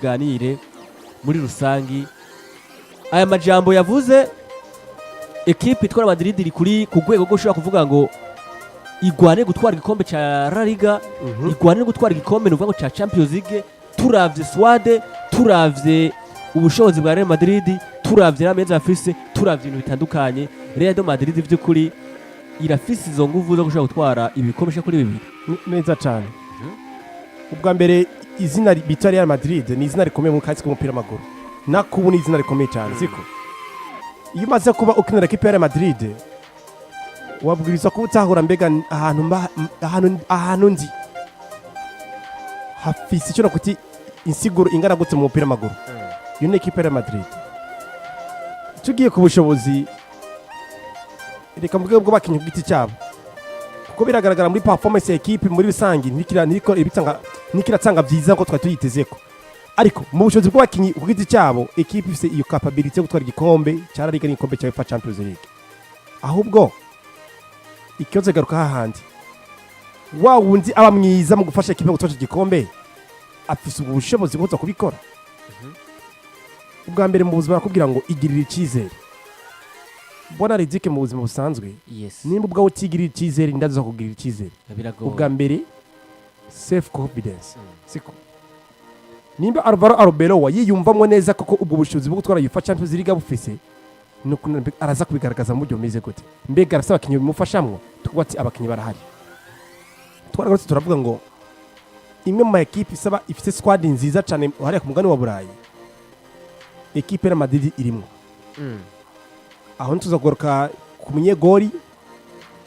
Tuganire muri rusangi aya majambo yavuze. Ekipe itwara Madrid iri kuri ku rwego rwo ushobora kuvuga ngo igwane gutwara igikombe ca La Liga, igwane gutwara igikombe, ni ukuvuga ngo ca Champions League. Turavye squad, turavye ubushobozi bwa Real Madrid, turavye n'ameza afise, turavye ibintu bitandukanye, Real de Madrid vy'ukuri irafise izo nguvu zo gushobora gutwara ibikombe bishika kuri bibiri. Neza cyane. Ubwa mbere, izina bita Real Madrid ni izina rikomeye mu kazi k'umupira w'amaguru. Nakubu ni izina rikomeye cyane, siko? Iyo umaze kuba ukinira ekipe ya Real Madrid, wabwirizwa kuba utahura mbega ahantu ahantu nzi hafise icyo nakwita insiguro ingana gute mu mupira w'amaguru. Iyo ni ekipe ya Real Madrid. Tugiye ku bushobozi, reka mvuge bw'abakinnyi ku giti cyabo, kuko biragaragara muri performance ya ekipe muri rusange ntikira ntiriko ibitanga, ntikiratanga byiza nko twari tuyitezeko. Ariko mu bushobozi bw'abakinnyi ku giti cyabo, ekipe ifise iyo capability yo gutwara igikombe cya La Liga n'igikombe cya UEFA Champions League. Ahubwo ikibazo garuka hahandi wa wundi aba mwiza mu gufasha ekipe gutwara igikombe, afise ubwo bushobozi bwo kuza kubikora. Ubwa mbere mu buzima barakubwira ngo igirire icyizere. Mbona rizike mu buzima busanzwe, nimba ubwawe utigirira icyizere, ndaza kugirira icyizere? Biragoye. Ubwa mbere self confidence, siko? Nimba Alvaro Arbeloa yiyumvamwo neza koko ubwo bushobozi bwo gutwara UEFA Champions League bufise, nuko araza kubigaragaza mu buryo bumeze gute? Mbega arasaba abakinnyi bimufashamwo? Tukuba ati abakinnyi barahari. Twaragarutse turavuga ngo imwe mu ma ekipe isaba ifite squad nziza cyane hariya ku mugani wa Burayi, ekipe ya Madrid irimwo. Aho ntituza kugaruka ku munyegori,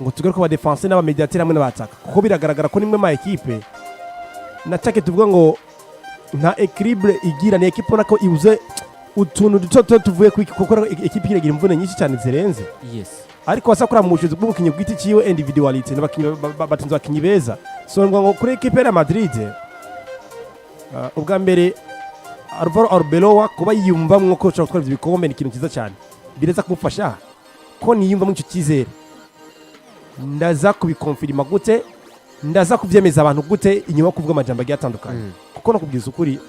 ngo tugaruke ku badefense n'abamediateri hamwe n'abataka, kuko biragaragara ko nimwe ma ekipe na cake tuvuga ngo nta équilibre igira. Ni ekipe ubona ko ibuze utuntu duto duto tuvuye kuko ekipe iragira imvune nyinshi cyane zirenze. Ariko wasakura mu bushobozi bw'umukinnyi ku giti ciwe, individualité, n'abakinnyi batunze abakinnyi beza. So ngo kuri ekipe ya Madrid, ubwa mbere Alvaro Arbeloa kuba yiyumvamwo ko ushobora gutwara ivyo bikombe ni ikintu cyiza cyane, bireza kumufasha ko niyumvamo icyo cyizere. Ndaza kubikonfirima gute? Ndaza kuvyemeza abantu gute inyuma yo kuvuga amajambo agiye atandukanye? Kuko no kubwiza ukuri,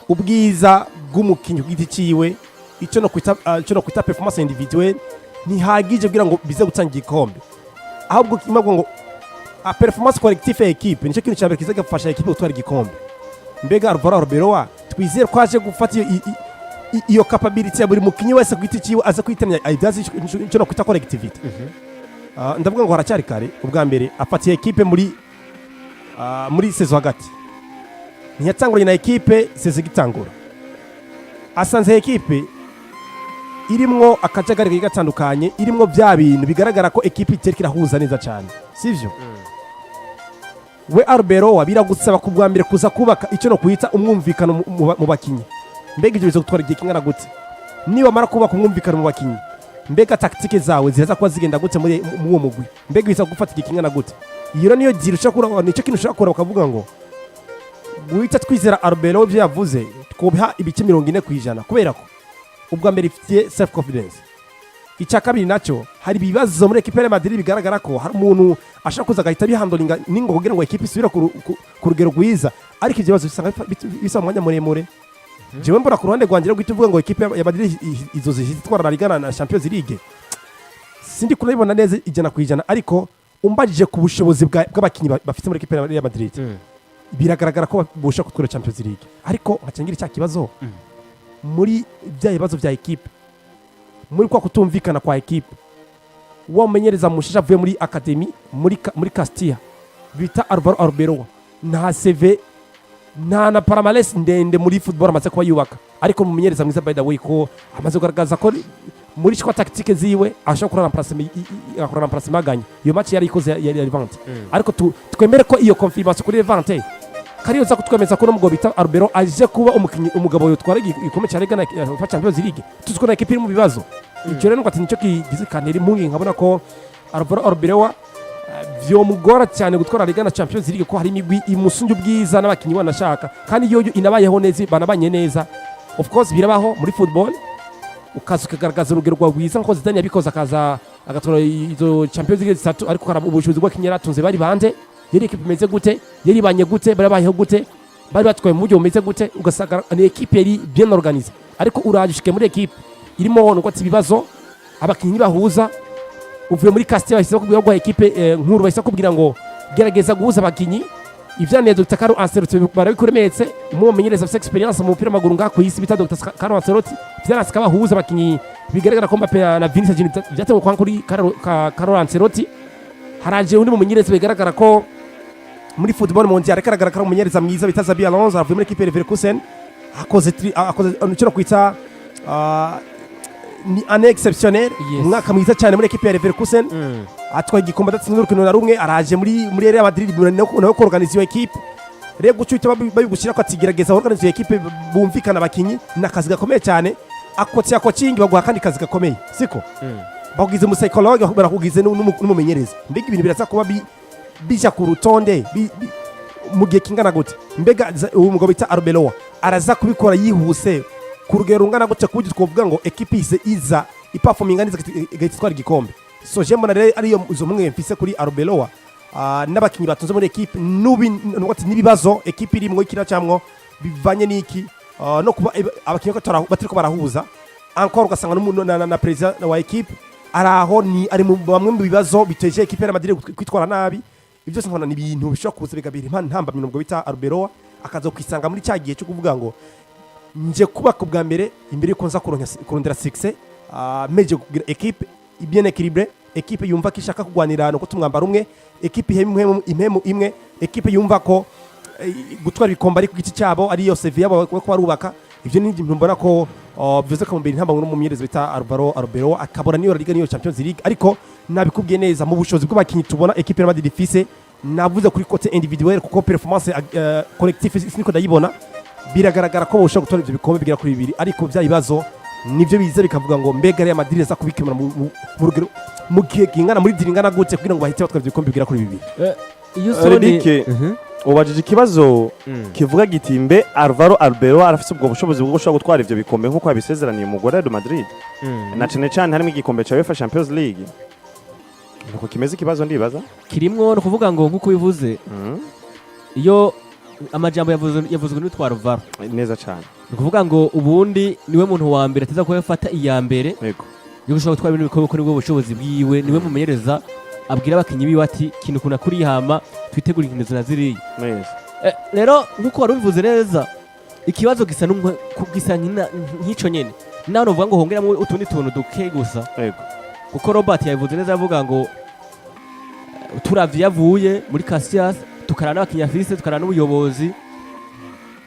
ubwiza bw'umukinnyi ku giti ciwe, icyo no kwita performance individuelle, ntihagije kugira ngo bize gutanga igikombe. Ahubwo kimwe ngo a performance collective ya équipe nicyo kintu cya mbere kiza gufasha équipe gutwara igikombe. Mbega Alvaro Arbeloa twizere ko aje gufata iyo capability ya buri mukinnyi wese ku giti ciwe, aza kwitamya ibyazi icyo no kwita collectivité? Ndavuga ngo haracyari kare. Ubwa mbere afatiye équipe muri saison hagati, ntiyatanguranye na ekipe saison igitangura. Asanze ekipe irimwo akajagari kagiye gatandukanye, irimwo bya bintu bigaragara ko ekipe itereka irahuza neza cyane, sivyo? We Arbeloa biragusaba ku bwa mbere kuza kubaka icyo no kwita umwumvikano mu bakinyi. Mbega ibyo biza gutwara igihe kingana gute? Niba mara kubaka umwumvikano mu bakinyi, mbega tactique zawe ziraza kuba zigenda gute muri mu uwo mugwi? Mbega biza gufata igihe kingana gute? Iyo rero niyo gira ushobora kuraba, nicyo kintu ushobora kuraba ukavuga ngo guhita twizera Arbeloa ibyo yavuze twubiha ibice 40%, kubera ko ubwa mbere ifitiye self confidence. Icya kabiri nacyo, hari ibibazo muri ekipe ya Madrid bigaragara ko hari umuntu ashaka kuza agahita bihandoringa ningo kugira ngo ekipe isubire ku rugero rwiza. Ariko ibyo bibazo bisanga bisaba umwanya muremure. Jewe mbona ku ruhande rwanjye rero, guhita uvuga ngo ekipe ya Madrid izo zihita itwara La Liga na Champions League, sindi kunabibona neza 100%. Ariko umbajije ku bushobozi bw'abakinnyi bafite muri ekipe ya Real Madrid, biragaragara ko boshobora gutwara Champions League. Ariko nkaca ngira cya kibazo muri bya bibazo bya ekipe, muri kwa kutumvikana kwa ekipe. Wa mumenyereza mushasha avuye muri academy muri Castilla bita Alvaro Arbeloa, nta CV, nta na palmarès ndende muri football amaze kuba yubaka, ariko mumenyereza mwiza, by the way, ko amaze kugaragaza ko muri choix tactique ziwe ashobora gukora remplacement, agakora remplacement aganya. Iyo match yari ikoze ya Levante. Ariko twemere ko iyo confirmation kuri Levante kariyo za kutwemeza ko n'umugabo bita Arbeloa aje kuba umukinyi umugabo yotwara igikombe cya Liga na Champions League, tuzi ko na ekipe iri mu bibazo. Icyo rero nuko ati nicyo kigize kantera impungenge, nkabona ko Alvaro Arbeloa vyomugora cyane gutwara Liga na Champions League, ko hari imigwi imusunje ubwiza n'abakinyi banashaka, kandi yoyo inabayeho neza, banabanye neza. Of course birabaho muri football, ukaza ukagaragaza urugero rwawe rwiza nkuko Zidane yabikoze, akaza agatwara izo Champions League zitatu. Ariko hari ubushobozi bw'abakinyi yaratunze, bari bande? Yari ekipe imeze gute? Yari ibanye gute? Bari bayeho gute? Bari batwaye mu buryo bumeze gute? Ugasanga ni équipe yari bien organisée, ariko uraje ushike muri équipe irimo nuko ati ibibazo, abakinyi bahuza. Uvuye muri Castilla, bahise bakubwira ngo équipe nkuru, bahise bakubwira ngo gerageza guhuza abakinyi. Ivyananiye Dr Carlo Ancelotti barabikuremetse, umwe mumenyereza afite expérience mu mupira w'amaguru ngaha ku isi bita Dr Carlo Ancelotti, vyaranse kabahuza abakinyi. Bigaragara ko Mbappe na Vinicius Junior vyatewe kwa kuri Carlo Ancelotti. Haraje undi mumenyereza bigaragara ko muri football mondial agaragara ko ari umumenyereza mwiza bita Xabi Alonso, avuye muri équipe ya Leverkusen, akoze icyo kwita ni année exceptionnelle, umwaka mwiza cyane muri équipe ya Leverkusen, atwaye igikombe adatsinze urukino na rumwe. Araje muri Real Madrid nawe ko-organiza iyo équipe. Rero guca uhita babigushyira ko ati gerageza organize iyo équipe, bumvikana abakinyi, ni akazi gakomeye cyane. Akotse ya coaching, baguha akandi kazi gakomeye, siko? Bakugize umu psychologue, barakugize n'umumenyereza. Mbega ibintu biraza kuba bija ku rutonde mu gihe kingana gute? Mbega uwo mugabo bita Arbeloa araza kubikora yihuse ku rugero rungana gute, ku buryo twovuga ngo équipe ise iza iperforminga neza, igahita itwara igikombe? So je mbona rero ariyo izo mpungenge mfise kuri Arbeloa n'abakinyi batunze muri équipe nubi nuko ati n'ibibazo équipe irimwo ikira cyamwo bivanye n'iki, no kuba abakinyi ko batariko barahuza encore, ugasanga na président wa équipe araho ni ari mu bamwe mu bibazo biteje équipe ya Madrid kwitwara nabi. Ibyo byose nkabona ni ibintu bishobora kuza bikabira intambamyi ubwo bita Arbeloa, akaza kwisanga muri cya gihe cyo kuvuga ngo nje kubaka ubwa mbere imbere yuko nza kurondera succès, meje kugira équipe bien équilibrée, équipe yumva ko ishaka kugwanira no tumwambara umwe, équipe ihemu impemu imwe, équipe yumva ko gutwara ibikombe ari ku giti cyabo, ari yo CV yabo ko barubaka. Ivyo ni ibintu mbona ko bivuze ko mbere intambamyi n'umumenyereza bita Alvaro Arbeloa, akabona niyo La Liga, niyo Champions League. Ariko nabikubwiye neza, mu bushobozi bw'abakinyi tubona équipe ya Madrid ifise, navuze kuri côté individuel, kuko performance collective siniko ndayibona. Biragaragara ko boshobora gutwara ivyo bikombe bigera kuri bibiri, ariko vya bibazo nivyo biza bikavuga ngo mbega Real Madrid iza kubikemura mu rugero mu gihe kingana muri diri ingana gute kugira ngo bahite batwara ivyo bikombe bigera kuri bibiri? Iyo usoni Redike, ubajije ikibazo kivuga giti: mbe Alvaro Arbeloa arafise ubwo bushobozi bwo gushobora gutwara ivyo bikombe nk'uko yabisezeraniye umugore wa Real Madrid, na cane cane harimo igikombe ca UEFA Champions League? Nuko kimeze ikibazo, ndibaza. Kirimwo, ni ukuvuga ngo nk'uko bivuze, iyo amajambo yavuzwe n'uwitwa Alvaro. Neza cane. Ni ukuvuga ngo ubundi niwe muntu wa mbere ateza kuba yafata iya mbere yo gushobora gutwara ibintu bikombe, kuko nibwo bushobozi bwiwe, niwe mumenyereza abwira abakinyi biwe ati kintu kuna kurihama, twitegura inkino na ziriya. Rero nk'uko wari ubivuze neza, ikibazo gisa gisa nk'ico nyene, naho novuga ngo hongeramo utundi tuntu duke gusa, kuko Robert yabivuze neza, avuga ngo turavye yavuye muri Casillas, tukaraba n'abakinyi afise, tukaraba n'ubuyobozi.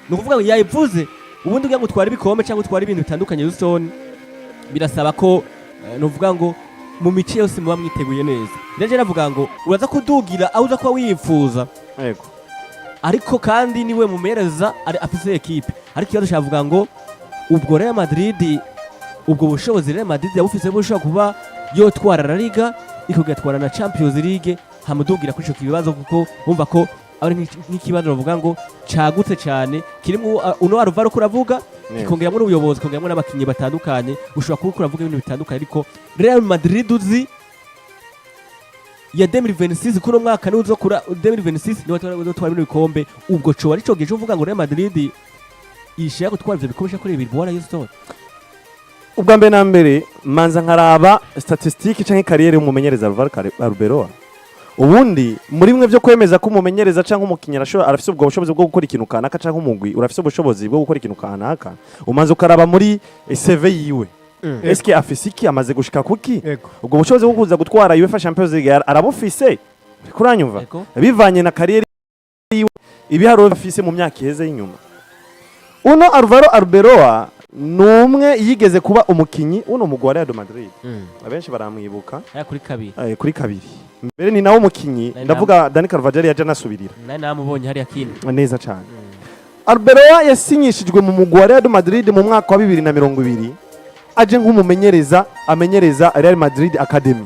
Ni ukuvuga ngo yabivuze, ubundi kugira ngo utware ibikombe cyangwa utware ibintu bitandukanye, Houston, birasaba ko nuvuga ngo mu mice yose muba mwiteguye neza. Rero je navuga ngo uraza kudugira aho uza kuba wifuza, ariko kandi niwe mumereza ari afise équipe. Ariko ikibazo cyavuga ngo ubwo Real Madrid, ubwo bushobozi Real Madrid yabufise bushobora kuba yotwara La Liga, ikagatwara na Champions League, hamudugira kuri ico kibazo, kuko wumva ko ari nk'ikibazo bavuga ngo cagutse cyane, kirimo uno Alvaro kuravuga, kikongeramo n'ubuyobozi, kikongeramo n'abakinyi batandukanye. Ushobora kuba uravuga ibintu bitandukanye, ariko Real Madrid uzi ya 2026, kuno mwaka niwe uzokura 2026, niwe uzotwara bino bikombe. Ubwo coba arico gihe cyo kuvuga ngo Real Madrid ishaka gutwara ivyo bikombe kuri bibiri, bwana Houston? Ubwa mbere na mbere manza nkaraba statistique canke carrière y'umumenyereza Alvaro Arbeloa. Ubundi muri bimwe byo kwemeza ko umumenyereza canke umukinyi arafise ubwo bushobozi bwo gukora ikintu kanaka, canke umugwi urafise ubushobozi bwo gukora ikintu kanaka, umanza ukaraba muri CV yiwe, eske afise iki, amaze gushika kuki, ubwo bushobozi bwo kuza gutwara UEFA Champions League arabufise? Uriko uranyumva? Ego. Bivanye na carrière yiwe, ibiharuro afise mu myaka iheze y'inyuma. Uno Alvaro Arbeloa ni umwe yigeze kuba umukinyi uno mugwi wa Real Madrid, abenshi baramwibuka. Aya kuri kabiri. Kuri kabiri mbere ni nawe umukinyi, ndavuga Dani Carvajal yaje anasubirira. Nari namubonye hariya kino. Neza cyane. Arbeloa yasinyishijwe mu mugwi wa Real Madrid mu mwaka wa 2020, aje nk'umumenyereza, amenyereza Real Madrid Academy,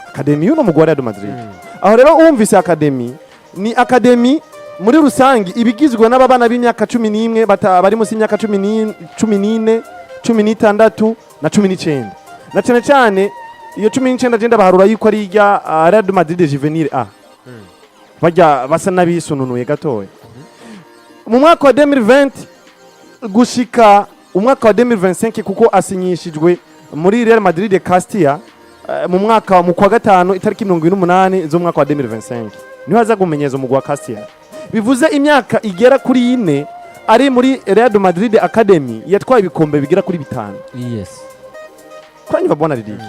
Academy y'uno mugwi wa Real Madrid. Aho rero wumvise Academy, ni Academy muri rusangi ibigizwe n'ababana b'imyaka 11, bari munsi y'imyaka 14, 16 na 19, na cyane cyane iyo 19 agenda baharura yuko ari irya Real Madrid Juvenil A, bajya basa n'abisununuye gatoya. Mu mwaka wa 2020 gushika umwaka wa 2025, kuko asinyishijwe muri Real Madrid Castilla mu mwaka mu kwa gatanu, itariki 28 z'umwaka wa 2025, niho aza kumenyeza umugwi wa Castilla. Bivuze imyaka igera kuri 4 ari muri Real Madrid Academy, yatwaye ibikombe bigera kuri 5. Kuranyumva, bwana Ridiki?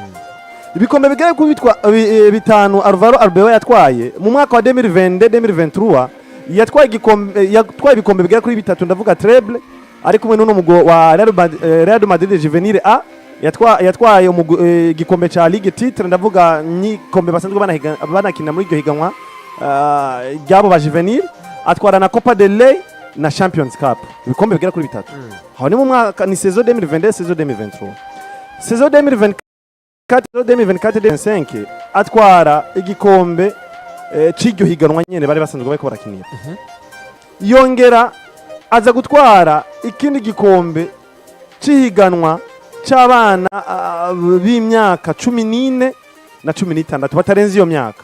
Ibikombe bigera kuri 5 Alvaro Arbeloa yatwaye mu mwaka wa 2022 2023, yatwaye igikombe, yatwaye ibikombe bigera kuri 3, ndavuga treble, ari kumwe n'uno mugwi wa Real Madrid Juvenil A. Yatwaye igikombe ca Ligue titre, ndavuga n'ikombe basanzwe banakina muri iryo higanwa ryabo ba juvenil, atwara na Copa del Rey na Champions Cup, ibikombe bigera kuri 3. Aho ni mu mwaka, ni saison 2022, saison 2023. Saison 2024, 2024 2025, atwara igikombe c'iryo higanwa nyene bari basanzwe bariko barakinira. Yongera aza gutwara ikindi gikombe c'ihiganwa c'abana b'imyaka 14 na 16, batarenze iyo myaka.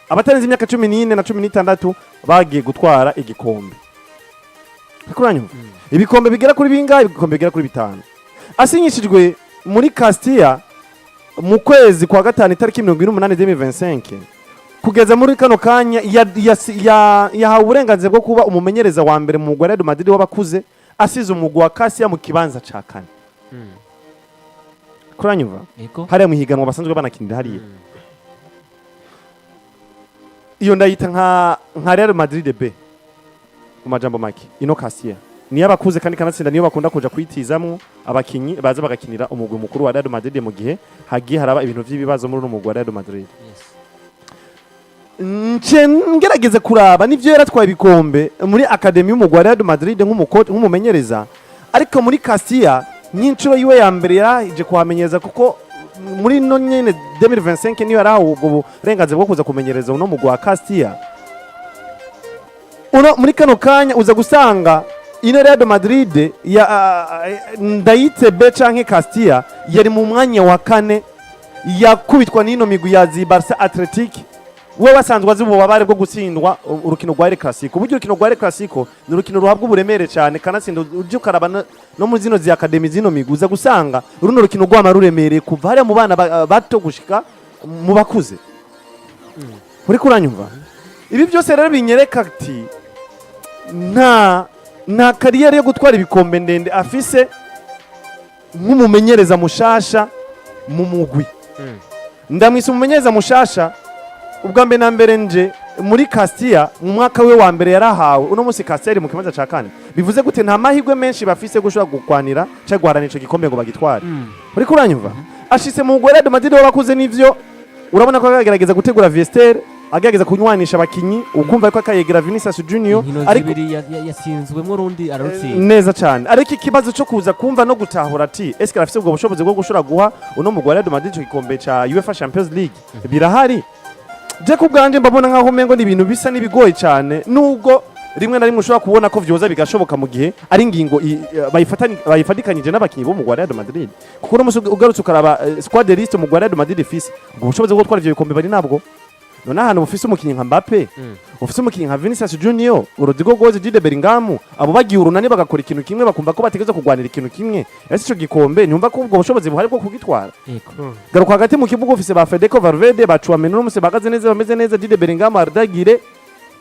Abatarenze imyaka 14 na 16 bagiye gutwara igikombe. Uriko uranyumva? Ibikombe bigera kuri bingahe? Ibikombe bigera kuri 5. Asinyishijwe muri Castilla mu kwezi kwa gatanu, itariki 28 2025, kugeza muri kano kanya yahawe uburenganzira bwo kuba umumenyereza wa mbere mu mugwi wa Real Madrid w'abakuze, asize umugwi wa Castilla mu kibanza ca kane. Kuranyumva? Yego. Hariya mu higanwa basanzwe banakinira hariya. Iyo ndayita nka Real Madrid B mu majambo make. Ino Castilla niyo abakuze kandi kanatsinda, niyo bakunda kuja kwitizamwo abakinyi baza bagakinira umugwi mukuru wa Real Madrid mu gihe hagiye haraba ibintu vy'ibibazo muri uno mugwi wa Real Madrid. Nce ngerageze kuraba nivyo yaratwaye ibikombe muri academy y'umugwi wa Real Madrid nk'umumenyereza, ariko muri Castilla nk'inshuro yiwe ya mbere yaraje kuhamenyereza, kuko muri no nyene 2025 niyo yarahawe ubwo burenganzira bwo kuza kumenyereza uno mugwi wa Castilla. Uno muri kano kanya uza gusanga ino Real Madrid ya ndayite B canke Castilla yari mu mwanya wa kane, yakubitwa n'ino migwi ya zi Barca, Athletic. We basanzwe azi ububabare bwo gutsindwa urukino rwa El Clasico. Uburyo urukino rwa El Clasico ni urukino ruhabwa uburemere cyane, kanatsinda uje ukaraba no muri zino zi academy zino migwi, uza gusanga runo rukino rwama ruremereye kuva hariya mu bana bato gushika mu bakuze. Uriko uranyumva? Ibi byose rero binyereka ati nta carrière yo gutwara ibikombe ndende afise nk'umumenyereza mushasha mu mugwi. Ndamwise umumenyereza mushasha ubwa mbere na mbere nje muri Castilla mu mwaka we wa mbere yarahawe. Uno munsi Castilla iri mu kibanza ca kane, bivuze gute? Nta mahirwe menshi bafise gushobora gukwanira cyangwa guharanira ico gikombe ngo bagitware. Uriko uranyumva? Ashitse mu Real Madrid w'abakuze, nivyo, urabona ko agerageza gutegura vestiaire, agerageza kunywanisha abakinyi, ukumva ko akayegera Vinicius Junior. Inkino Ariko zibiri yatsinzwemwo, urundi ararutsinda. Neza cyane. Ariko ikibazo cyo kuza kumva no gutahura ati eske arafise ubwo bushobozi bwo gushobora guha uno mugwi wa Real Madrid ico gikombe ca UEFA Champions League? Birahari. Je ku bwanje mbabona nkaho umengo ni ibintu bisa n'ibigoye cyane, nubwo rimwe na rimwe ushobora kubona ko vyoza bigashoboka mu gihe ari ingingo bayifatikanyije n'abakinyi bo mu wa Real Madrid, kuko uno musi ugarutse ukaraba squad list mu Real Madrid ifise, ubwo bushobozi bwo gutwara ivyo bikombe bari nabwo. None ahantu bufise umukinyi nka Mbappe, ufise umukinyi nka Vinicius Junior, Rodrygo Goes, Jude Bellingham, abo bagiye urunani bagakora ikintu kimwe, bakumva ko bategerezwa kugwanira ikintu kimwe, ese ico gikombe ntiwumva ko ubwo bushobozi buhari bwo kugitwara? Yego. Garuka hagati mu kibuga, ufise ba Federico Valverde, ba Tchouameni uno musi bahagaze neza, bameze neza, Jude Bellingham, Arda Güler.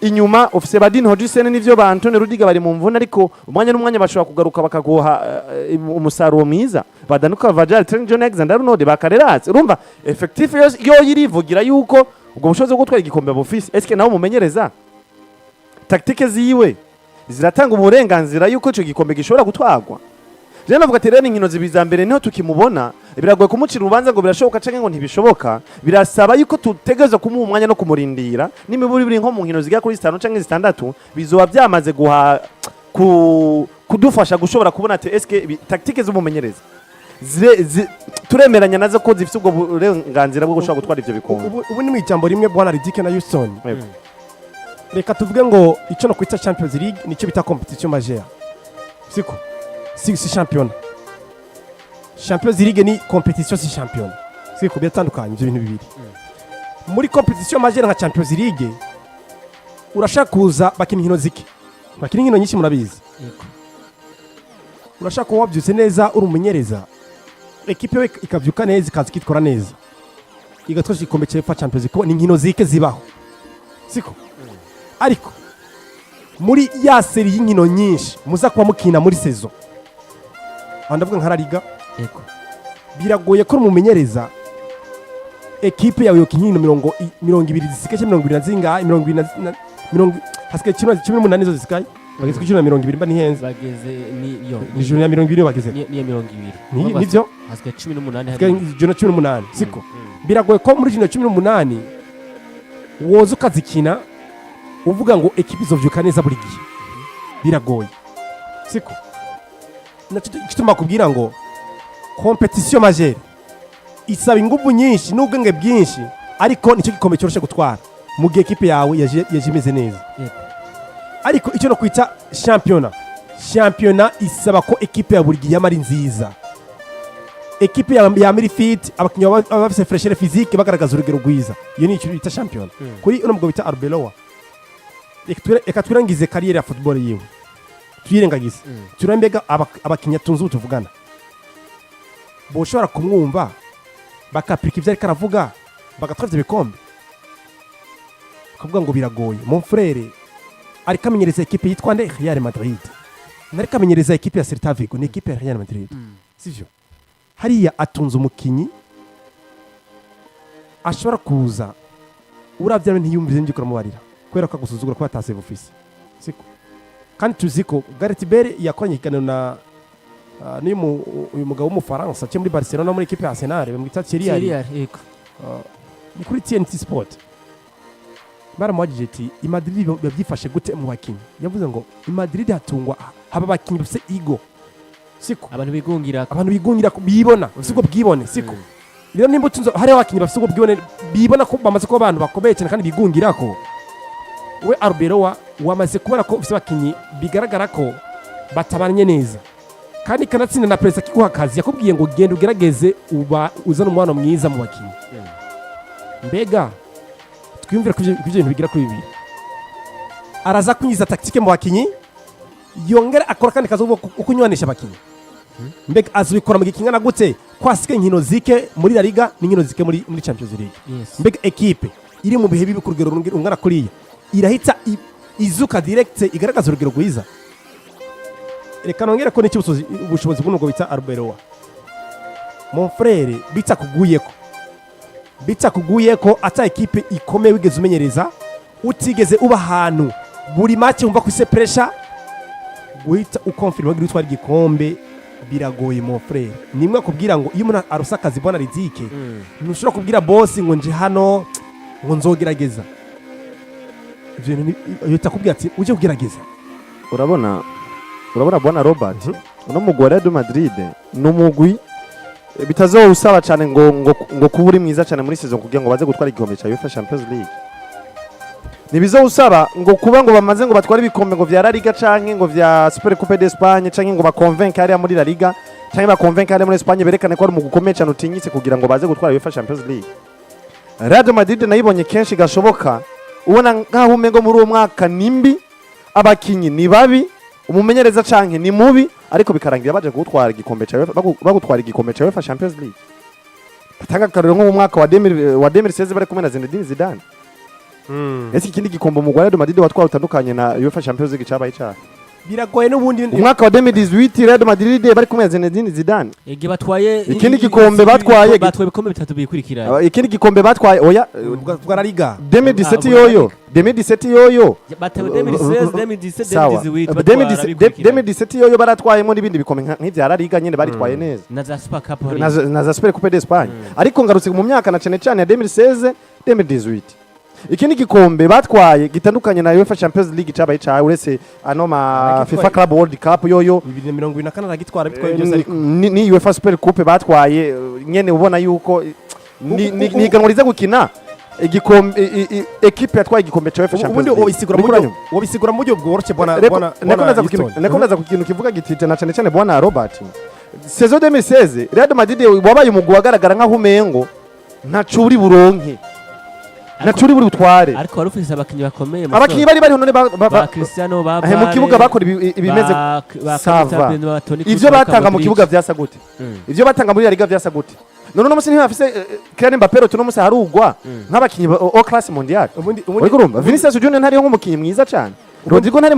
Inyuma ufise ba Dean Huijsen, n'ivyo ba Antonio Rudiger bari mu mvune, ariko umwanya n'umwanya bashobora kugaruka bakaguha umusaruro mwiza, ba Dani Carvajal, Trent John Alexander Arnold, ba Carreras. Urumva effectif yo yirivugira yuko ubwo bushobozi bwo gutwara igikombe bufise. Eske nawe umumenyereza, tactique ziwe ziratanga uburenganzira yuko ico gikombe gishobora gutwarwa? Rero navuga ati rero inkino zibiri za mbere niho tukimubona, biragoye kumucira urubanza ngo birashoboka canke ngo ntibishoboka. Birasaba yuko tutegerezwa kumuha umwanya no kumurindira n'imiburi biri nko mu nkino zigera kuri 5 canke 6, bizoba byamaze guha kudufasha gushobora kubona ati eske tactique z'umumenyereza turemeranya nazo ko zifite ubwo burenganzira bwo gushobora gutwara ivyo bikombe? Ubu ni mu ijambo rimwe, bwana Ridike na Houston. Yego. Reka tuvuge ngo icyo no kwita Champions League nicyo bita compétition majeure, siko? Si championnat. Champions League ni compétition, si championnat, siko? Biratandukanye ibyo bintu bibiri. Muri compétition majeure nka Champions League, urashaka kuza bakina inkino zike. Bakina inkino nyinshi, murabizi. Urashaka kuba wabyutse neza uri umumenyereza, ekipe we ikabyuka neza, ikaza ikitwara neza, igatwara igikombe cya UEFA Champions League, kuko ni inkino zike zibaho, siko? Ariko muri ya série y'inkino nyinshi muza kuba mukina muri saison, aho ndavuga nka La Liga, biragoye ko umumenyereza ekipe yawe yokina inkino 20 zisigaye, cyangwa 20 na zingahe, 20 na mirongo hasigaye 18 zo zisigaye, bageze kuri 10 na 20, mba nihenze. Bageze ni yo. Ni ijana na 20 bageze. Niyo 20. Nivyo. Hasigaye 18. Hasigaye Hariya. 118, siko? Biragoye ko muri 118 woza ukazikina uvuga ngo ekipe izovyuka neza buri gihe, biragoye, siko? Naco gituma kubwira ngo compétition majeure isaba ingufu nyinshi n'ubwenge bwinshi, ariko nicyo gikombe cyoroshe gutwara mu gihe ekipe yawe yaje imeze neza. Ariko icyo no kwita shampiyona isaba ko ekipe ya buri gihe yama ari nziza, ekipe ya iri fit, abakinnyi baba bafise fraîcheur physique, bagaragaza urugero rwiza. Iyo ni icyo bita shampiyona. Kuri uno mugabo bita Arbeloa, reka twirangize carrière ya football yiwe, tuyirengagize, turambega abakinnyi atunze ubu tuvugana boshobora kumwumva, bakapurika ibyo ariko aravuga, bagatwara ivyo bikombe, bakavuga ngo biragoye. Mon frère, ariko amenyereza ekipe yitwa nde? Real Madrid. Nariko amenyereza ekipe ya Celta Vigo, ni ekipe ya Real Madrid, sivyo? Hariya atunze umukinyi ashobora kuza uravye ntiyumvise n'ibyo uramubarira kubera ko agusuzugura kuba ataseva ufise, siko? Kandi tuzi ko Gareth Bale yakoranye ikiganiro na n'uyu uyu mugabo w'Umufaransa cyo muri Barcelona, muri ekipe ya Arsenal, bamwita Thierry Henry. Thierry, yego. Ni kuri TNT Sport. Baramubajije ati: "I Madrid biba byifashe gute mu bakinnyi?" Yavuze ngo i Madrid hatungwa haba abakinnyi bafise ego, siko? Abantu bigungira. Abantu bigungira bibona, bafise ubwo bwibone, siko? Rero nimba utunze hariho abakinnyi bafise ubwo bwibone, bibona ko bamaze kuba abantu bakomeye cyane kandi bigungira ko, we Arbeloa wamaze kubona ko ufise abakinnyi bigaragara ko batabanye neza, kandi kanatsinda na perezida akiguha akazi yakubwiye ngo genda ugerageze uba uzane umubano mwiza mu bakinnyi. Mbega twiyumvire ku ivyo bintu bigira kuri bibiri: araza kwinjiza tactique mu bakinnyi, yongera akora kandi kazi ko kunywanisha abakinnyi. Mbega azobikora mu gihe kingana gute, ko hasigaye inkino zike muri La Liga n'inkino zike muri Champions League? Mbega ekipe iri mu bihe bibi ku rugero rungana kuriya irahita izuka direct igaragaza urugero rwiza? Reka nongere ko n'iki ubushobozi bw'umugabo bita Arbeloa, mon frère, bitakuguyeko ata ekipe ikomeye wigeze umenyereza, utigeze uba ahantu buri match wumva ko ise pressure, guhita ukonfirma ngo utwara igikombe biragoye, mon frère. Nimwe akubwira ngo iyo umuntu arose akazi, bona rizike, ntushobora kubwira boss ngo nje hano ngo nzogerageza. Ivyo bintu uhita akubwira ati uje kugerageza. Urabona bwana Robert, uno mugwi wa Real Madrid ni umugwi bitazowusaba cyane ngo kuba uri mwiza cyane muri saison kugira ngo baze gutwara igikombe cya UEFA Champions League. Ntibizowusaba ngo kuba ngo bamaze ngo batware ibikombe ngo vya La Liga canke ngo vya Super Coupe d'Espagne, canke ngo bakonvenke hariya muri La Liga, canke bakonvenke hariya muri Espagne, berekane ko ari umugwi ukomeye cyane utinyitse kugira ngo baze gutwara UEFA Champions League. Real Madrid nayibonye kenshi gashoboka ubona nkaho umengo muri uwo mwaka ni mbi, abakinyi ni babi, umumenyereza canke ni mubi, ariko bikarangira baje kugutwara igikombe ca UEFA, bagutwara igikombe ca UEFA Champions League. Batanga akarorero nko mu mwaka wa 2000 wa 2016 bari kumwe na Zinedine Zidane. Ese ikindi gikombe umugwi wa Real Madrid watwaye utandukanye na UEFA Champions League cabaye icahe? Biragoye n'ubundi. Umwaka wa 2018 Real Madrid bari kumwe na Zinedine Zidane. Igihe batwaye Ikindi gikombe batwaye batwaye ibikombe bitatu bikurikiranye. Ikindi gikombe batwaye, oya. Bwa La Liga. 2017 Ah, yoyo, 2017 yoyo. Batewe 2016, 2017, Sawa. 2018 batwara 2017 bikurikiranye. 2017 yoyo baratwayemo n'ibindi bikombe nk'ivya La Liga nyene, baritwaye neza. Na za Super Cup hari. Na za Super Coupe d'Espagne. Ariko ngarutse mu myaka na cyane cyane ya 2016, 2018, ikindi gikombe batwaye gitandukanye na UEFA Champions League cabaye cawe, uretse ano ma Aragitwaye. FIFA Club World Cup yoyo? 2024 aragitwara, bitwaye byose ariko. Ni UEFA Super Coupe batwaye, nyene ubona yuko ni iganwa riza gukina igikombe, ekipe yatwaye igikombe ca UEFA Champions Ubundi League. wobisigura mu Uriko buryo uranyumva? Wobisigura mu buryo bworoshye, bwana bwana Nako ndaza ku kintu Easton. nako ndaza ku kintu kivuga gitite na cyane cyane, bwana Robert. Saison 2016 Real Madrid wabaye umugwi wagaragara nkaho umengo ntaco uri buronke. Nacuri buri butware. Ariko wari ufise abakinyi bakomeye, musore. Abakinyi bari bariho none Ba Cristiano, ba mu kibuga bakora ibimeze ba Ça va. Cristiano, ba Toni Kroos, Ivyo ba batanga mu Modric. kibuga vyasa gute? Ivyo batanga muri La Liga vyasa gute? None uno musi ntibafise Kylian Mbappé? Uno musi harugwa nk'abakinyi au classe mondiale. Ubundi Uriko urumva Vinicius Junior ntariho nk'umukinyi mwiza cane, Rodrigo ntari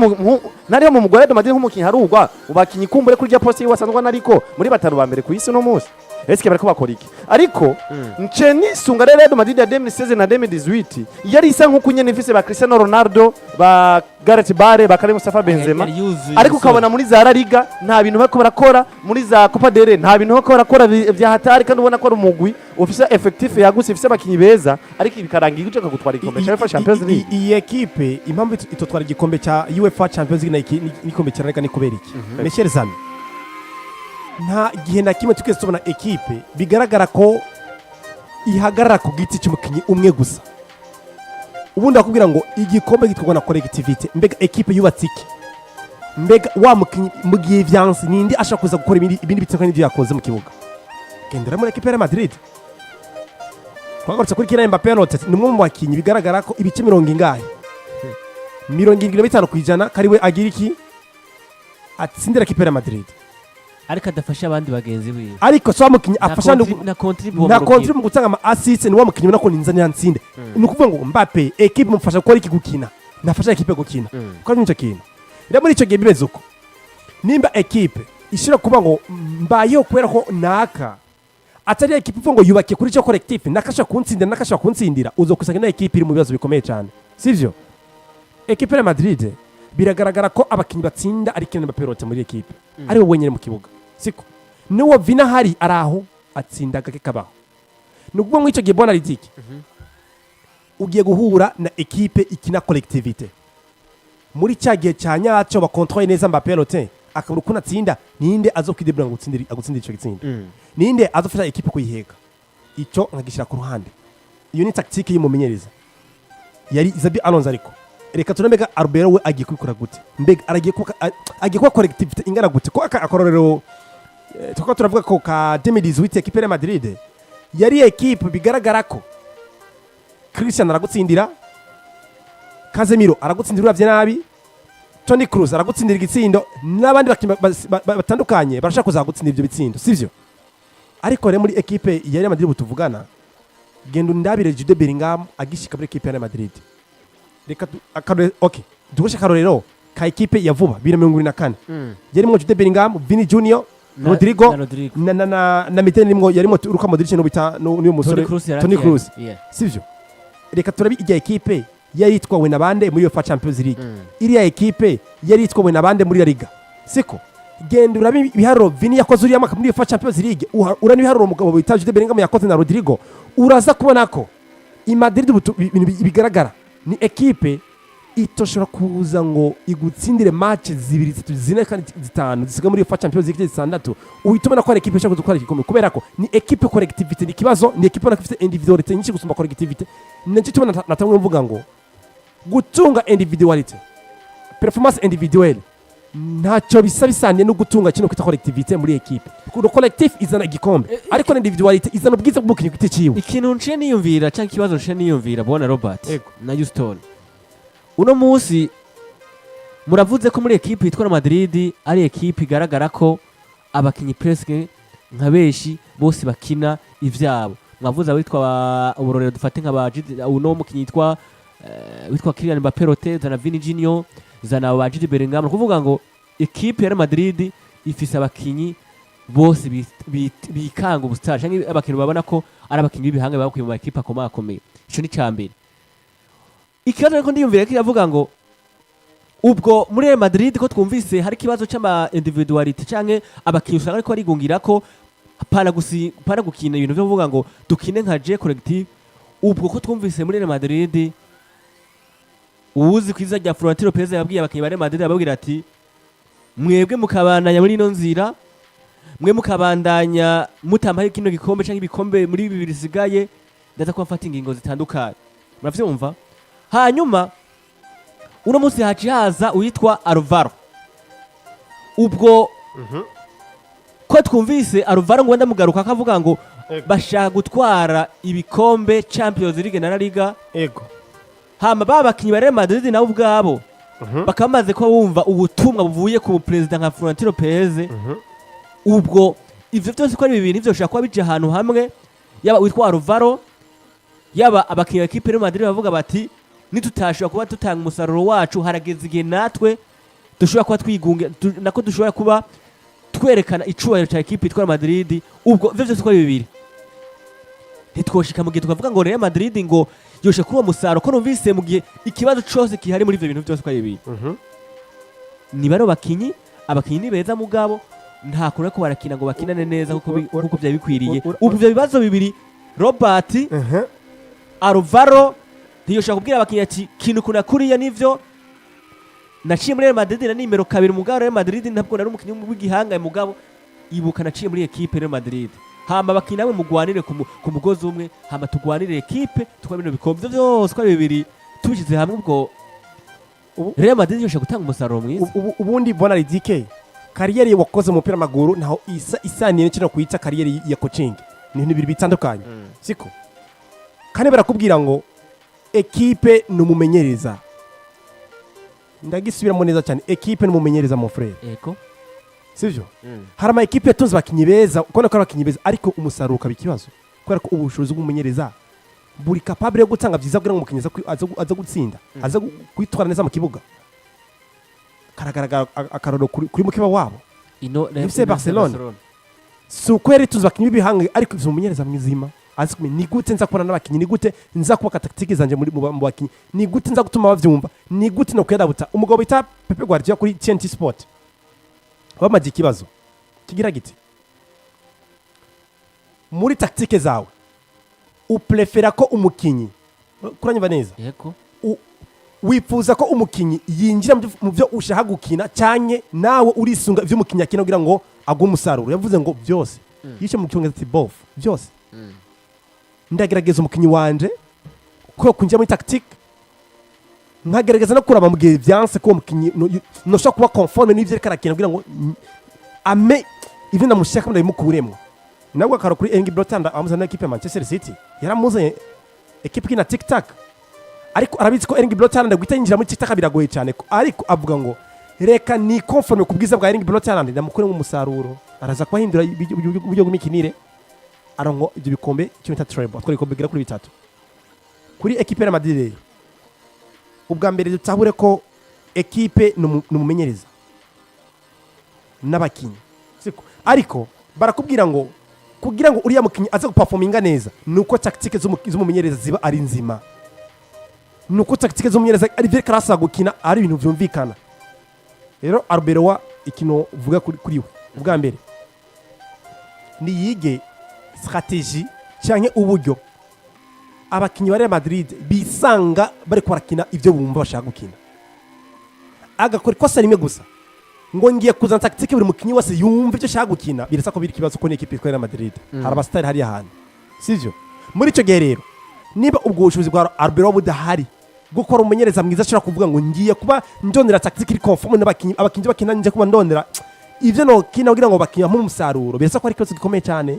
ntariho mu mugore de Madrid nk'umukinyi harugwa mu bakinyi kumbure kuri rya poste yiwe asanzwe anariko muri batanu ba mbere ku isi. Uno musi eske bariko bakora iki? Ariko nce nisunga rero Real Madrid ya 2016 na 2018 yari isa nk'uko nyene ifise ba Cristiano Ronaldo, ba Gareth Bale, ba Karim Mustafa Benzema, Yari yuzuye, ariko musore. ukabona muri za La Liga nta bintu bariko barakora, muri za Copa del Rey nta bintu bariko barakora vya hatari, kandi ubona ko ari umugwi ufise effectif yagutse, ufise abakinyi beza, ariko bikarangira ushaka gutwara igikombe cya UEFA Champions League. Iyi ekipe, impamvu itotwara igikombe cya UEFA Champions League n'igikombe cya La Liga ni kubera iki? Mes chers amis, nta gihe na kimwe twese tubona ekipe bigaragara ko ihagarara ku giti cy'umukinnyi umwe gusa. Ubundi bakubwira ngo igikombe gitwarwa na collectivité. Mbega ekipe yubatse iki? Mbega wa mukinnyi mu gihe vyanse, ninde ashobora kuza gukora ibindi bitandukanye n'ibyo yakoze mu kibuga? Gendera muri ekipe ya Real Madrid, twagarutse kuri Kylian Mbappé. Note ni umwe mu bakinnyi bigaragara ko ibice mirongo ingahe, 75% kari we agira iki, atsindira ekipe ya Real Madrid. Ariko adafasha abandi bagenzi biwe. Ariko si wa mukinnyi Nta afasha na contribue nta mu contribue rukino. Mu gutanga ama assist, ni wa mukinnyi ubona ko ninza ntsinde. Ni ukuvuga ngo Mbappe ekipe imufasha gukora iki? Gukina. Nafasha ekipe gukina kuko ari nicyo kintu. Rero muri icyo gihe bimeze uko, nimba ekipe ishobora kuba ngo mbayeho kubera ko naka atari ekipe ivuga ngo yubakiye kuri icyo collectif, nakashobora kuntsindira, nakashobora kuntsindira, uzokusanga ino ekipe iri mu bibazo bikomeye cyane, sivyo? Ekipe ya Madrid biragaragara ko abakinnyi batsinda ari Kylian Mbappé rote muri ekipe, ari we wenyine mu kibuga, siko? N'uwo Vini ahari ari aho atsinda gake kabaho. Ni ukuvuga ngo icyo gihe, bona Ridiki, ugiye guhura na ekipe ikina collectivité muri cya gihe cya nyacyo, bakontroye neza Mbappé rote akabura ukuntu atsinda, ninde azokwidebura ngo agutsindire icyo gitsinda? Ninde azofasha ekipe kuyiheka? Icyo nkagishyira ku ruhande, iyo ni tactique y'umumenyereza yari Xabi Alonso. Ariko reka turebe Arbeloa we agiye kubikora gute. Mbega agiye kuba collectivité ingana gute? Ko aka akororero tukaba turavuga ko ka 2018 ekipe ya Madrid yari ekipe bigaragara ko Cristiano aragutsindira, Casemiro aragutsindira uravye nabi, Toni Kroos aragutsindira igitsindo, n'abandi bakinnyi batandukanye barashaka kuzagutsindira ibyo bitsindo, sivyo? Ariko rero muri ekipe ya Real Madrid ubu tuvugana, genda undabire Jude Bellingham agishika muri ekipe ya Real Madrid. Reka akarore, okay, dukoreshe akarorero ka ekipe ya vuba 2024, yarimwo Jude Bellingham, Vini Junior, Rodrigo, na Rodrigo. na Miteni rimwo, yarimo Luka Modric n'ubita n'uyu musore Toni Kroos yari Toni akihari. Kroos, sivyo? Reka turabe ijya ekipe yari yitwawe na bande muri UEFA Champions League, iriya ekipe yari yitwawe na bande muri La Liga, siko? Genda urabe ibiharuro Vini yakoze uriya mwaka muri UEFA Champions League, urane ibiharuro umugabo bita Jude Bellingham yakoze na Rodrigo, uraza kubona ko i Madrid ubu ibintu bigaragara ni ekipe itoshobora kuza ngo igutsindire match zibiri, zitatu, zine kandi zitanu zisigaye muri UEFA Champions League, zitandatu, uhita ubona ko ari ekipe ishobora gutwara igikombe, kubera ko ni ekipe collectivité ni ikibazo, ni ekipe ubona ko ifite individualité nyinshi gusumba collectivité. Nacyo tubona natamwe mvuga ngo gutunga individualité, performance individuelle, ntacyo bisa bisaniye no gutunga kino kwita collectivité muri ekipe. Kuko collectif izana igikombe, ariko na individualité izana ubwiza bw'umukinnyi ku giti ciwe. Ikintu nciye niyumvira cyangwa ikibazo nciye niyumvira, bona Robert Yego. na Houston, uno munsi muravuze ko muri ekipe yitwa Madrid ari ekipe igaragara ko abakinyi presque nka benshi bose bakina ivyabo. Mwavuze abitwa uburorero dufate nka ba uno mukinyi yitwa witwa Kylian Mbappé Rote, zana Vini Junior, zana ba Jude Bellingham. Ni ukuvuga ngo ekipe ya Real Madrid ifise abakinyi bose bikanga ubustar canke abakinyi babona ko ari abakinyi b'ibihanga bakuye mu makipe akomakomeye. Ico ni cambere. Ikibazo ariko ndiyumvira kiravuga ngo ubwo muri Real Madrid ko twumvise hari ikibazo c'ama individualité canke abakinyi usanga ariko barigungira ko pana gusi pana gukina ibintu vyo kuvuga ngo dukine nka jeu collectif, ubwo ko twumvise muri Real Madrid uwuzi kwiza rya Florentino Perez yabwiye abakinyi ba Real Madrid, ababwira ati: "Mwebwe mukabandanya muri ino nzira, mwe mukabandanya mutampaye kino gikombe canke ibikombe muri ibi bisigaye, ndaza kuba mfata ingingo zitandukanye." Muravyumva? Hanyuma uno munsi haci haza uwitwa Alvaro. Ubwo ko twumvise Alvaro ngo ndamugaruka akavuga ngo Bashaka gutwara ibikombe, Champions League na La Liga. Hama ba bakinyi ba Real Madrid nabo ubwabo bakaba bamaze kuba bumva ubutumwa buvuye ku perezida nka Florentino Perez. Ubwo ivyo vyose ko ari bibiri nivyo bishobora kuba bija ahantu hamwe, yaba witwa Alvaro, yaba abakinyi ba ekipe Real Madrid, bavuga bati: "Nitutashobora kuba dutanga umusaruro wacu, harageze igihe natwe dushobora kuba twigunge nako dushobora kuba twerekana icubahiro ca ekipe yitwa Real Madrid." Ubwo ivyo vyose ko ari bibiri, ntitwoshika mu gihe tukavuga ngo Real Madrid ngo yoshe kuri uwo musaruro, ko numvise mu gihe ikibazo cose gihari muri ivyo bintu byose ko ari bibiri ni bano bakinyi. Abakinyi ni beza, mugabo nta kuntu ariko barakina ngo bakinane neza kuko byari bikwiriye. Ubu ivyo bibazo bibiri, Robert, Alvaro ntiyoshobora kubwira abakinyi ati: "Kintu kuna kuriya nivyo naciye muri Real Madrid na nimero 2, mugabo Real Madrid ntabwo nari umukinyi w'igihangaye, mugabo ibuka naciye muri ekipe Real Madrid. Hama abakinyi namwe mugwanire ku mugozi umwe, hama tugwanire ekipe, tukwa bino bikombe." Ivyo vyose uko ari bibiri tubishyize hamwe, ubwo Real Madrid yoshobora gutanga umusaruro mwiza. Ubundi bona Ridike, carrière wakoze mu mupira w'amaguru ntaho isa isaniye n'ikino kwita carrière ya coaching, ni ibintu bibiri bitandukanye, siko? Kandi barakubwira ngo ekipe ni umumenyereza. Ndagisubiramo neza cyane: ekipe ni umumenyereza, mon frère. Sivyo? Hari ama ekipe yatunze abakinyi beza, ukabona ko ari abakinyi beza, ariko umusaruro ukaba ikibazo, kubera ko ubushobozi bw'umumenyereza buri capable yo gutanga byiza kugira ngo umukinyi aze gutsinda, aze kwitwara neza mu kibuga. Karagaragara akarorero kuri mukiba wabo ino FC Barcelona. Si uko yari tuzi abakinyi b'ibihangange, ariko ifite umumenyereza mwizima azi kumenya ni gute nza kubona n'abakinyi, ni gute nza kubaka tactique zanje mu bakinyi, ni gute nza gutuma bavyumva, ni gute no kuyadabuta. Umugabo bita Pepe Guardiola kuri TNT Sport bamaze ikibazo kigira giti: "Muri tactique zawe uprefera ko umukinyi, kuranyumva neza, Yego. Wifuza ko umukinyi yinjira mu byo ushaka gukina, canke nawe urisunga ivyo umukinyi akina kugira ngo aguhe umusaruro?" Yavuze ngo byose, yishe mu Cyongereza ati: "Both, byose. Ndagerageza umukinyi wanje ko kwinjira muri tactique, nkagerageza no kuraba mu gihe vyanse ko uwo mukinyi noshobora kuba conforme n'ivyo ariko arakina kugira ngo ame ivyo ndamushaka ndabimukuremwo." Nabwo akaro kuri Erling Braut Haaland amuzana ekipe ya Manchester City, yaramuzanye ekipe ikina tic tac, ariko arabizi ko Erling Braut Haaland guhita yinjira muri tic tac biragoye cyane, ariko avuga ngo: "Reka ni conforme ku bwiza bwa Erling Braut Haaland, ndamukuremo umusaruro." Araza kubahindura uburyo bw'imikinire, arongo ibyo bikombe, icyo bita treble, atwara ibikombe bigera kuri bitatu. Kuri ekipe ya Madrid rero, ubwa mbere dutahure ko ekipe ni umumenyereza n'abakinyi, siko? Ariko barakubwira ngo kugira ngo uriya mukinyi aze guperforminga neza, ni uko tactique z'umumenyereza ziba ari nzima, ni uko tactique z'umumenyereza ari byo arasaba gukina, ari ibintu byumvikana. Rero Arbeloa, ikintu uvuga kuri we, ubwa mbere niyige stratégie canke uburyo abakinyi ba Real Madrid bisanga bariko barakina ibyo bumva bashaka gukina. Agakora ikosa rimwe gusa ngo ngiye kuzana tactique buri mukinyi wese yumva icyo ashaka gukina, birasa ko biri ikibazo, ko ni ekipe yitwa Real Madrid, hari abasitari hariya hantu, sivyo? Muri icyo gihe rero, niba ubwo bushobozi bwa Arbeloa budahari bwo gukora umumenyereza mwiza ashobora kuvuga ngo ngiye kuba ndondera tactique iri conforme n'abakinyi, abakinyi bakina, nje kuba ndondera ivyo nokina kugira ngo bakinyi bamuhe umusaruro, birasa ko ari ikibazo gikomeye cyane.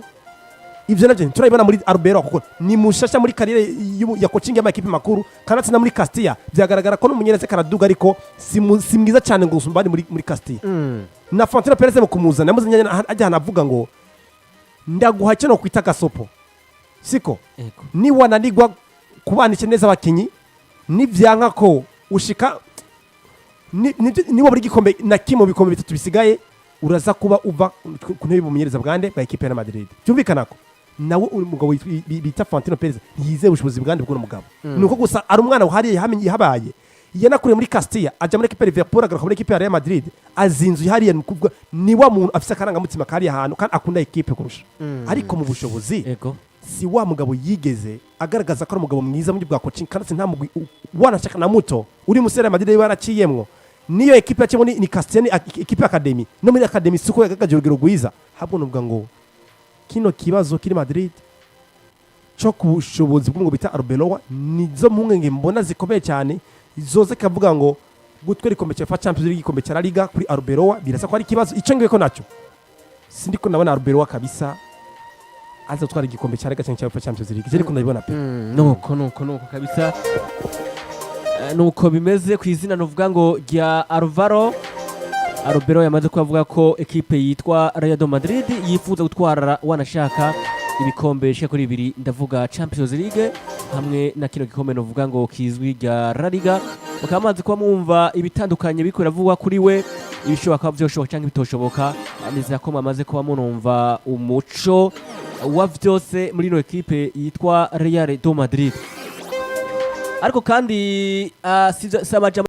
Ivyo navyo turabibona muri Arbeloa, kuko ni mushasha muri carrière ya coaching y'amakipe makuru, kandi atsinda muri Castilla. Byagaragara ko n'umumenyereza karaduga, ariko si mwiza cyane ngo usumba abandi muri Castilla. Na Florentino Perez mu kumuzana, yamuzanye ajya ahantu avuga ngo: "Ndaguha icyo nokwita gasopo, siko? Ego. Niwananirwa kubanisha neza abakinyi, nivyanka ko ushika niba buri gikombe na kimwe mu bikombe bitatu bisigaye, uraza kuba uva ku ntebe y'ubumenyereza bwande bwa ekipe ya Madrid." Byumvikana ko nawe uyu mugabo bita Florentino Perez ntiyizeye ubushobozi bwande bw'uno mugabo. Nuko gusa ari umwana wahariye yahabaye, yanakuriye muri Castilla, aja muri ekipe ya Liverpool, agaruka muri ekipe ya Real Madrid, azinzu hariya. Ni ukuvuga ni wa muntu afise akarangamutima kariya hantu kandi akunda ekipe kurusha, ariko mu bushobozi si wa mugabo yigeze agaragaza ko ari umugabo mwiza mu buryo bwa coaching. Kandi nta mugwi wanashaka na muto uri muri Real Madrid yaraciyemwo. Niyo ekipe yaciyemo ni Castilla, ni ekipe academy, no muri academy siko yagaragaje urugero rwiza. Habwo nuvuga ngo kino kibazo kiri Madrid cyo ku bushobozi bw'umugabo bita Arbeloa nizo mpungenge mbona zikomeye cyane zoze kavuga ngo gutwara igikombe cya UEFA Champions League, igikombe cya La Liga, kuri Arbeloa birasa ko ari ikibazo. Icyo ngiye ko nacyo sindiko ndabona Arbeloa kabisa. Aza gutwara igikombe cya Liga cyangwa cya UEFA Champions League, je ariko ndabibona pe. Nuko kabisa. Nuko bimeze ku izina nuvuga ngo rya Alvaro Arbeloa, yamaze kubavuga ko ekipe yitwa Real de Madrid yifuza gutwara wanashaka ibikombe bishika kuri bibiri, ndavuga Champions League hamwe na kino gikombe novuga ngo kizwi rya La Liga. Bakaba bamaze kuba mwumva ibitandukanye biriko biravugwa kuri we, ibishoboka kuba vyoshoboka canke bitoshoboka. Nizera ko mwamaze kuba munumva umuco wa vyose muri ino ekipe yitwa Real de Madrid. Ariko kandi si amajambo.